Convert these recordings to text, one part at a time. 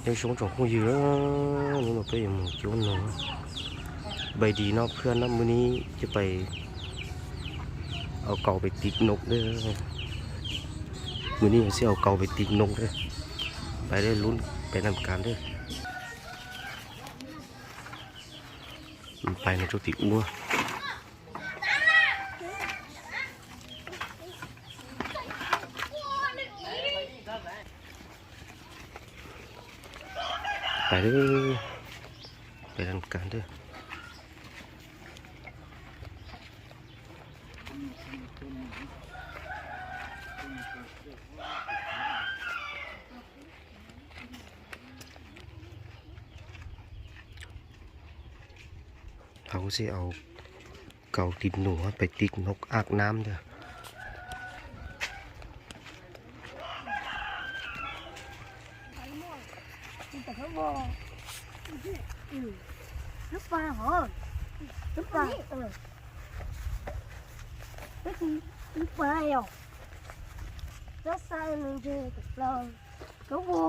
ຍາມສວນຂອງຜູ້ຢືນເດີ ນີ້ມາເປັນໝູ່ໂຈນໜູ ສະບາຍດີເນາະເພື່ອນເນາະ ມື້ນີ້ຈະໄປເອົາເກົາໄປຕິກນົກເດີ ມື້ນີ້ຊິເອົາເກົາໄປຕິກນົກເດີ ໄປເດີ ລຸ້ນໄປນຳກັນເດີ ມັນໄປໃນຈຸດທີ່ອູ້ ໄປເດີ ໄປນຳກັນເດີ ເຮົາຊິເອົາ ເກົາຕິກນົກໄປຕິກນົກອາກນ້ຳເດີ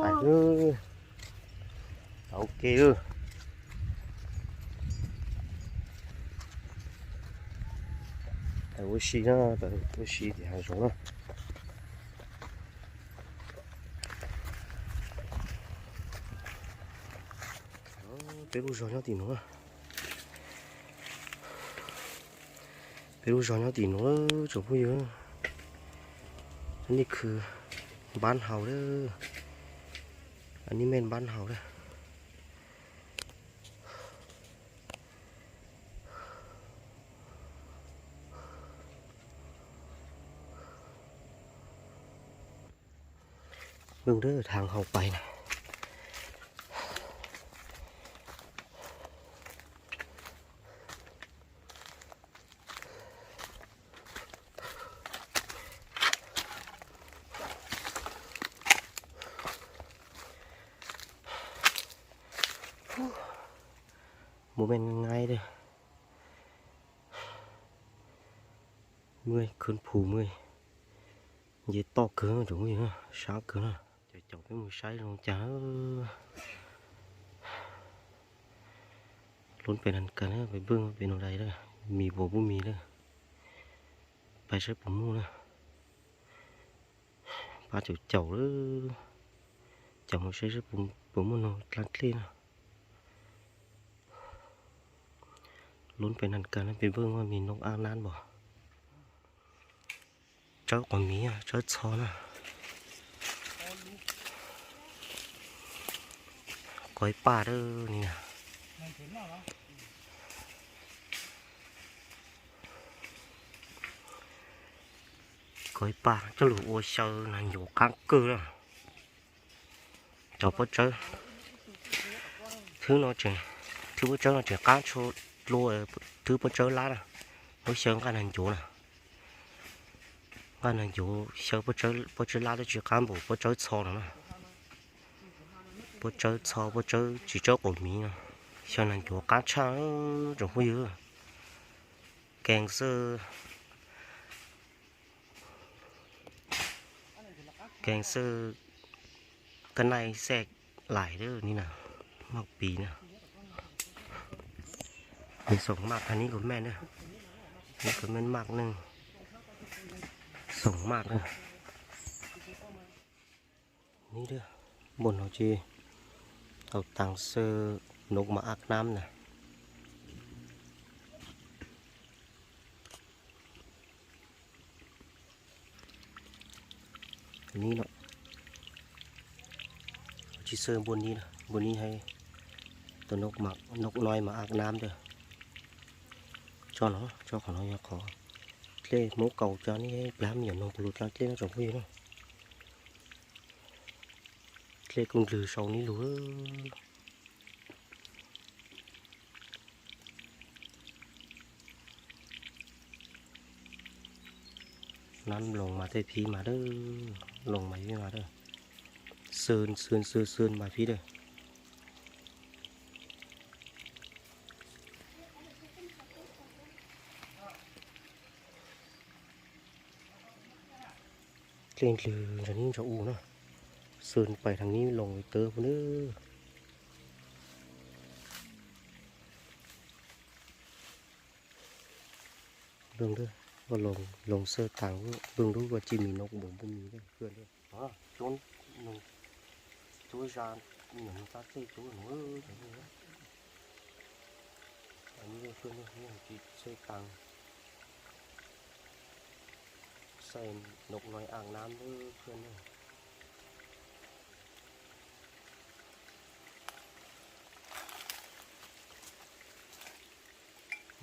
ໄປເດີ. ໂອເຄເດີ ໄປໂອຊີເນາະ ໄປໂອຊີທີ່ຫາສອງເນາະ ເປັນຜູ້ຊອຍເນາະຕິໜູ ເປັນຜູ້ຊອຍເນາະຕິໜູ ເຈົ້າຜູ້ຢູ່ ອັນນີ້ຄືບ້ານເຮົາເດີ ອັນນີ້ແມ່ນບ້ານເຮົາເດີ. ເບິ່ງເດີ ທາງເຮົາໄປນະ ບໍ່ແມ່ນງ່າຍໆເດີ. ເມື່ອຍ ຂຶ້ນພູເມື່ອຍ ເຢັດຕໍ່ເກີນ ໂອ້ຍ ຊ້າເກີນ ຈະເຈົ້າເປັນມືຊ້າຍລົງຈາ ລົງໄປນັ້ນກັນເດີ ໄປເບິ່ງວ່າເປັນແນວໃດເດີ ມີບໍ່ ບໍ່ມີເດີ ໄປໃຊ້ປະໝູ່ເດີ ປາເຈົ້າເຈົ້າເດີ ເຈົ້າມາໃຊ້ໃຊ້ປະໝູ່ເນາະ ກາງເລນະ. ລຸ້ນໄປນຳກັນ ໄປເບິ່ງວ່າມີນົກອາກນ້ຳບໍ່. ເຈົ້າກໍມີອະ ເຈົ້າຊອນະ ກ້ອຍປ່າເດີນີ້ນະ ກ້ອຍປ່າ ເຈົ້າຫຼູໂອເຊີນະ ໂຍກາງເກີນະ. ເຈົ້າບໍ່ເຈີ ຖືເນາະເຈ ຖືບໍ່ເຈີເນາະເຈ ການໂຊໂລ ຖືບໍ່ເຈີລານະ ບໍ່ເຊີງກັນຫັ້ນໂຍນະ ກັນຫັ້ນໂຍ ເຊີບໍ່ເຈີ ບໍ່ເຈີລານ ເຈີການບໍ່ ບໍ່ເຈີຊອນະ ບໍ່ເຈີຊອ ບໍ່ເຈີ ຊິເຈີກໍມີນະ ເຊີນັ້ນໂຍການຊາ ເຈົ້າຜູ້ຢູ່ ແກງເຊີ ແກງເຊີກະໄນແຊກຫຼາຍເດີນີ້ນະ ໝາກປີນະ ມີສອງໝາກ ອັນນີ້ກໍແມ່ນເດີ ນີ້ກໍແມ່ນໝາກໜຶ່ງ ສອງໝາກເດີ. ນີ້ເດີ ບ່ອນເຮົາຊິເອົາຕັງເຊີນົກມາອາບນ້ຳນະ ນີ້ເນາະ ເຮົາຊິເຊີບ່ອນນີ້ນະ ບ່ອນນີ້ໃຫ້ໂຕນົກມາ ນົກນ້ອຍມາອາບນ້ຳເດີ ຈອນເນາະ ຈອນຂອງເຮົາຢາກຂໍ ເລໂມເກົາຈານີ້ ປາມີຫຍັງນ້ອງປະລຸດລາງເກນເນາະ ຈອງຜູ້ເນາະ. ເລກຸງລືຊອງນີ້ລູກເອີຍ ນ້ຳລົງມາແຕ່ພີ້ມາເດີ ລົງມາພີ້ມາເດີ ເຊີນ ເຊີນ ເຊີນ ເຊີນມາພີ້ເດີ. ເກັ່ງຄືຈະນີ້ຈະອູເນາະ ເຊີນໄປທາງນີ້ລົງໄປເຕີພຸ້ນເດີ. ເບິ່ງເດີ ວ່າລົງ ລົງເຊີຕາງ ເບິ່ງດູວ່າຊິມີນົກບໍ່ ບໍ່ມີເດີເພື່ອນເດີ. ອໍ ໂຈນໜຶ່ງ ໂຈນຊານ ອີ່ຫຍັງ ຕາເຕໂຈນເອີຍ ອັນນີ້ເດີເພື່ອນເດີ ນີ້ຊິເຊີຕາງ ໃສ່ນົກນ້ອຍອາບນ້ຳເດີເພື່ອນເດີ.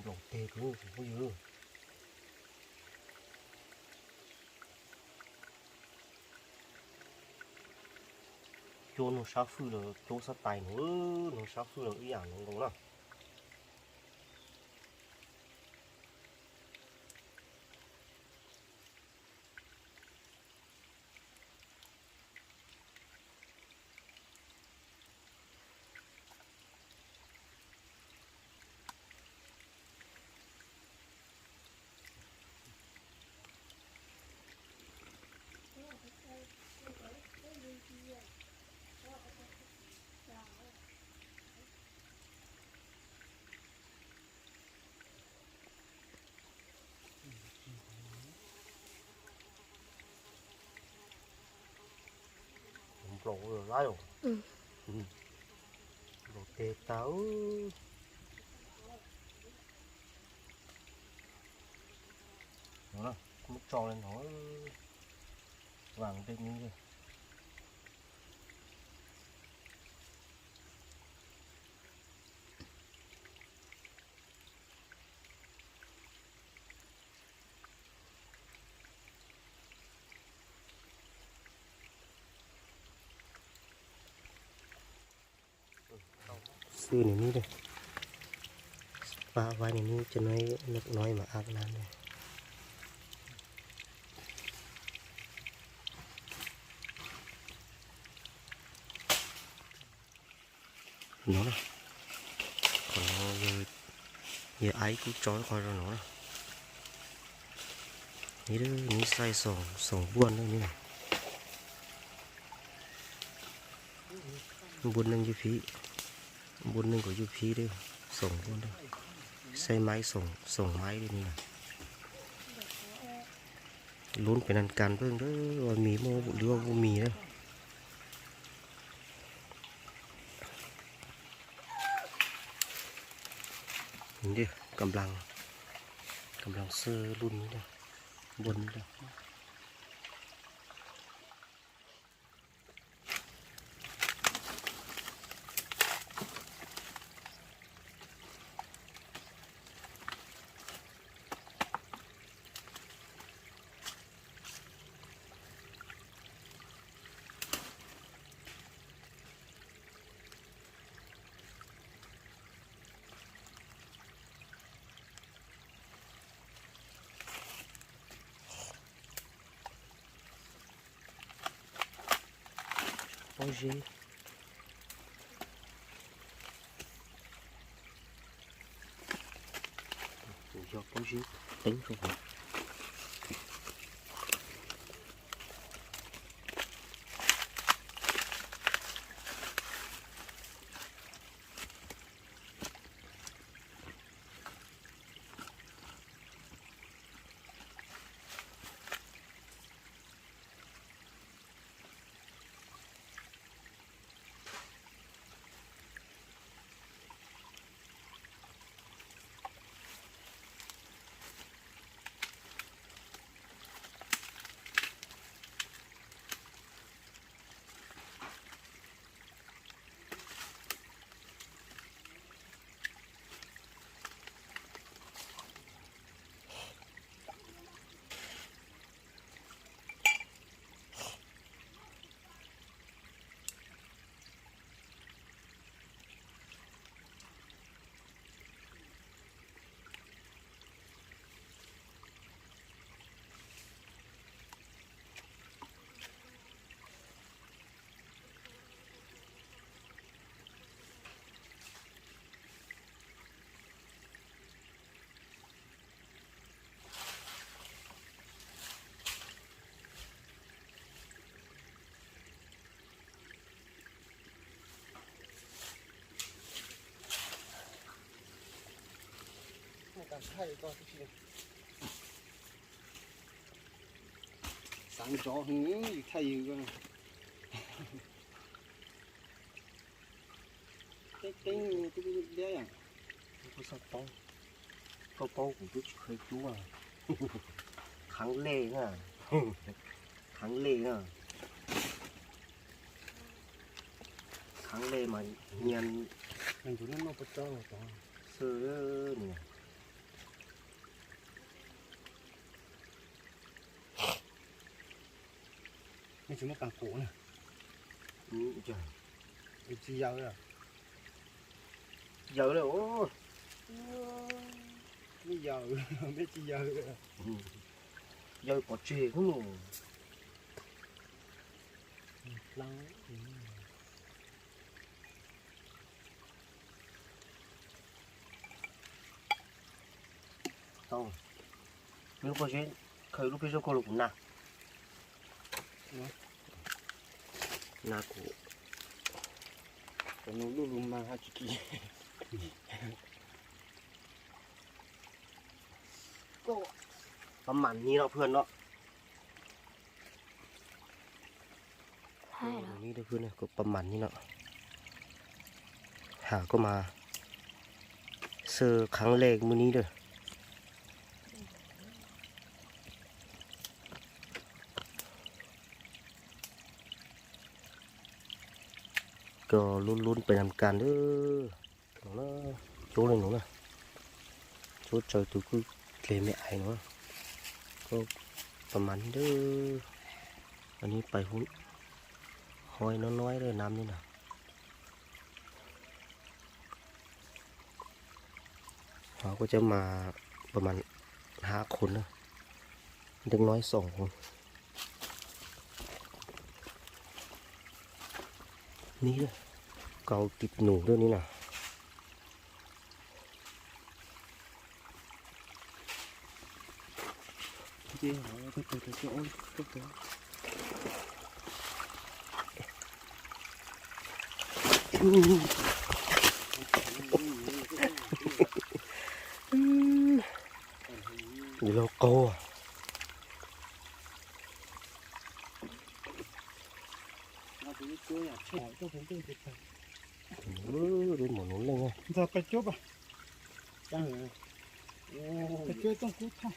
ລອງເຕະເບິ່ງ ໂອ້ຍ ໂຈນຊາຟືເລີ ໂຈສະໄຕເນາະ ເອີ ໂຈສາຟືເລີ ອີ່ຫຍັງລົງນະ. ໂລເລຍ ອືມ ໂລເຕຕາ ເອີ ເນາະ ມັນຈອງເລີຍເນາະ ວາງເດັກນີ້ເລີຍ. ຊື້ໃນນີ້ເດີ ປະໄວ້ໃນນີ້ ຈັກໜ້ອຍນົກນ້ອຍມາອາບນ້ຳເດີ. ເນາະ ຂໍເລີຍ ຢ່າໄອກູຈອຍຂໍເນາະ. ນີ້ເດີ ນີ້ໃສ່ສອງ ສອງບ່ອນເດີນີ້ນະ ບ່ອນໜຶ່ງຢູ່ພີ້ ບ່ອນໜຶ່ງກໍຢູ່ພີ້ເດີ ສອງບ່ອນເດີ ໃສ່ໄມ້ສອງ ສອງໄມ້ເດີນີ້ນະ. ລຸ້ນໄປນຳກັນເບິ່ງເດີ ວ່າມີບໍ່ ຫຼືວ່າບໍ່ມີເດີ. ນີ້ເດີ ກຳລັງ ກຳລັງເຊີລຸ້ນນີ້ເດີ ບົນນີ້ເດີ. ໂອ້ຍ ເອົາໂປ້ຍ ເຕັມເຂົ້າໄປ. Sáng gió hứng, thay hứng cơ. Tênh tênh, tênh tênh đĩa à? Có sao to. Có có cũng cứ khơi chú à. Kháng lệ nè. Kháng lệ nè. Kháng lệ mà nhàn. Mình chú nó mà có cho là có. Sơ nè. Mẹ chúng nó càng khổ nè. Ừ, trời. Mẹ chỉ giàu rồi. Giàu rồi, ô. Mẹ giàu, mẹ chỉ giàu rồi. Ừ. Giàu có chê không? Lăng. Tông. Lu pa je, khơi lu pa je ko lu na. Na ko. Ko no lu lu ma ha ki ki. ກໍປະມານນີ້ເນາະເພື່ອນເນາະ. ໃຊ່ເນາະ ນີ້ເດີເພື່ອນເດີ ກໍປະມານນີ້ເນາະ. ຫາກໍມາເຊີຄັ້ງແລກມື້ນີ້ເດີ ກໍລຸ້ນໆໄປນຳກັນເດີ. ໂຈເລີຍໜູນະ ໂຈເຈີຕູຄືເລແມ່ໄອເນາະ. ກໍປະມານນີ້ເດີ. ອັນນີ້ໄປພຸ້ນ ຫ້ອຍນ້ອຍໆເດີ ນ້ຳນີ້ນະ. ເຮົາກໍຈະມາປະມານຫ້າຄົນເດີ ເດັກນ້ອຍສອງຄົນ. ນີ້ເດີ ເກົາຕິດໜູເດີນີ້ນະ. ເອີ ເປັນໝໍໜູເລີຍ. ຈະໄປຈົບອ່ະ ຈັ່ງເອີ ໄປເຈີຕ້ອງກຸດ ເອີ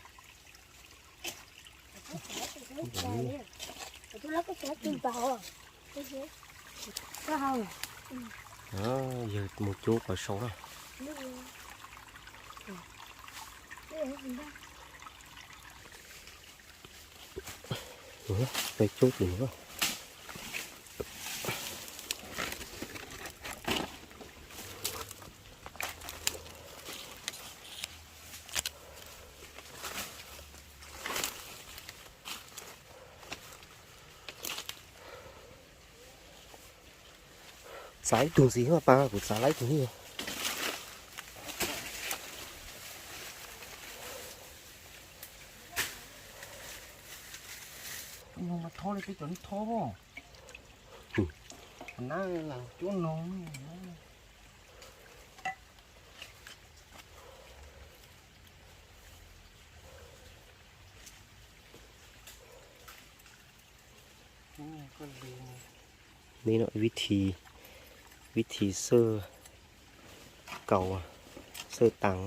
ເອີ ໝູໂຈກເຂົາຊອງ ເອີ ໄປຈຸດນີ້ບໍ່? ສາຍຕຸງສີມາປາ ກູສາໄລຕຸງນີ້ ມາທໍເລີຍ ໄປຈົນທໍບໍ່? ອືມ ອັນນັ້ນລະ ຈົນນ້ອງ. ນີ້ເນາະ ວິທີ ວິທີເຊີເກົາ ເຊີຕັງ.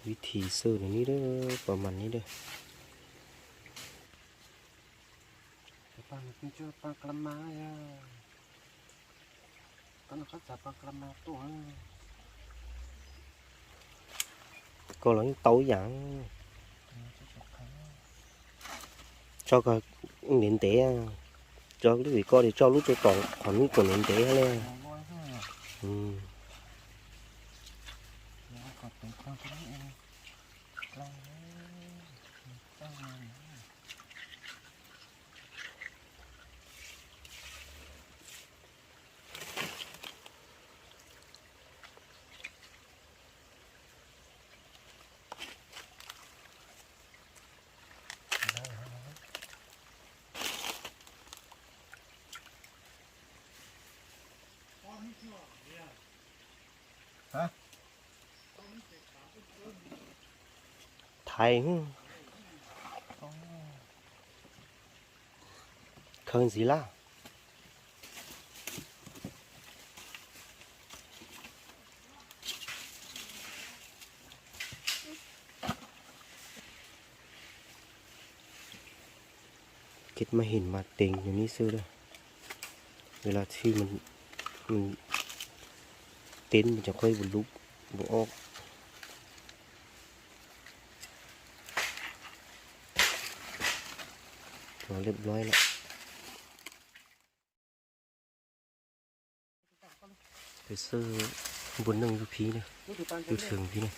ວິທີເສີບແນວນີ້ເດີ ປະມານນີ້ເດີ. ປາງກິນເຈີປາງກະລະມາຍາ ຕອນນັ້ນເຂົາຈະປາງກະລະມາໂຕ ກໍລະເຕົາຫຍັງ ເອີ Cho có nến té à. Cho cái gì có thì cho lút cho tỏ khỏi lút của nến té ha le. Ừ. Thái. Khơn gì lá. Kết mà hình mà tính như ní xưa đó. Vì là khi mình, mình tiến mình chẳng quay một lúc, một ốc. Nó เรียบร้อยแล้ว ไปซื้อบุญหนึ่งอยู่พี้เนี่ย อยู่เถิงพี้เนี่ย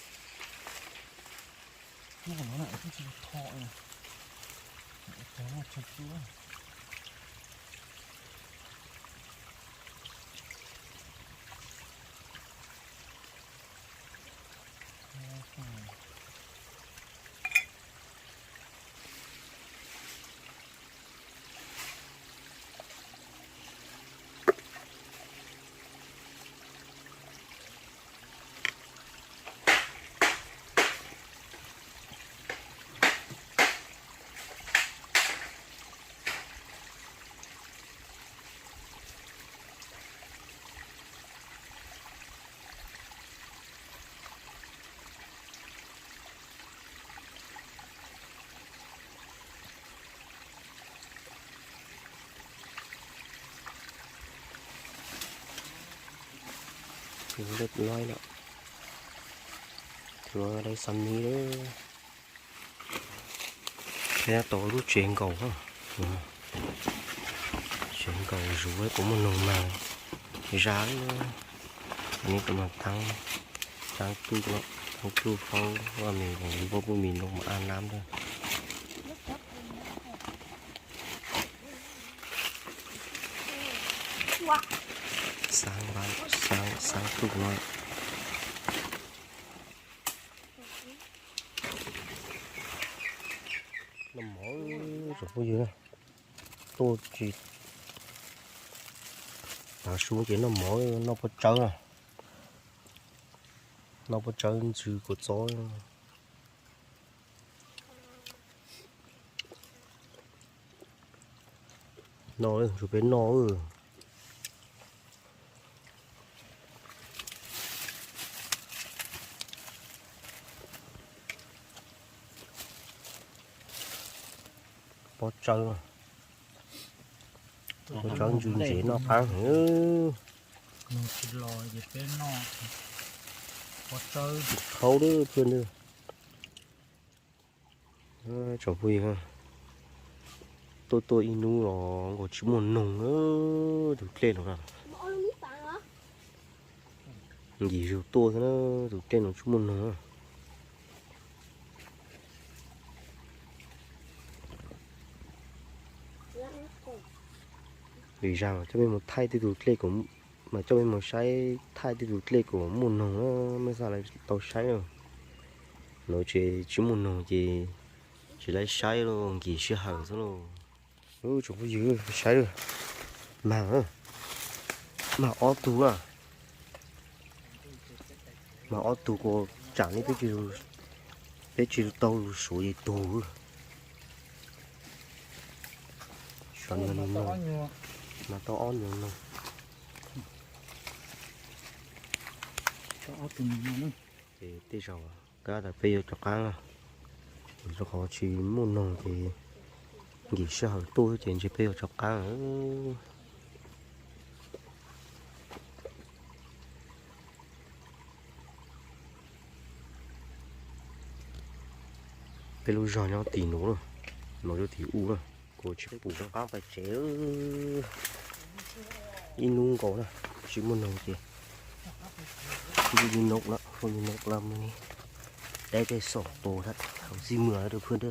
ถือว่าเรียบร้อยแล้ว ถือว่าได้ซ้ำนี้เด้อ แค่ต่อรูปเชียงเก่าฮะ เชียงเก่าอยู่ไว้ผมมันลงมา ยาวเลย อันนี้ก็มาตั้ง ตั้งตู้เนาะ ตั้งตู้เขาว่ามีของบ่ บ่มีลงมาอาบน้ำเด้อ สร้างบ้าน สร้าง สร้างตู้น้อย น้ำหมอ เอ้ย สมบูรณ์อยู่นะ โตจีด ตาชูเจน้ำหมอ เอ้ย นอกพระเจ้านะ นอกพระเจ้า ชื่อกูจ้อย หน่อเอ้ย สิเป็นหน่อเอ้ย ปอเจอ ปอเจอ ยืนเจนอกค้าง เออ หน่อสิลอย สิเป็นหน่อ ปอเจอ เขาเด้อเพื่อนเด้อ เออ เจ้าผู้หญิงอะ โตโตอีหนูหรอ ก็ชิมอนนง เออ ดูเครียดหรอกนะ มันหยีอยู่โตซะนะ ดูเครียดหรอก ชิมอนนงอะ หรือยัง เจ้าแม่หมดไทยที่ดูเครียดของ Mà cho mình một sai thay thì tụt lê của một nòng á, mới sao lại tàu sai rồi. Nó chỉ, chỉ một nòng thì chỉ lấy sai luôn, kì sẽ hở thôi luôn. Ui, chúng có dữ, sai rồi. Mà, mà ó tù à. Mà ó tù có chẳng đi biết chứ, biết chứ tàu số gì tù. Sao mà nó, mà tàu ó nhiều nòng. ເຈົ້າຂອງຊິໝູ່ໜຶ່ງເຈົ້າ ເຈົ້າຂອງຊິໝູ່ໜຶ່ງເຈົ້າ ກິນເຂົ້າໂຕເຈົ້າ ຊິໄປເອົາເຈົ້າກາງ ເອີ ໄປລູກຈອຍເອົາຕີໜູ ໜູຈະຕີອູ້. ໂກຊິປູກ ເອົາໄປເຈ ອີນູ່ເຂົານະ ຊິມານອນເຈ ມີນົກນະ ມີນົກລຳນີ້ ໄດ້ແຕ່ສອງໂຕທັດ ເຮົາຊິເມືອເດີເພື່ອນເດີ.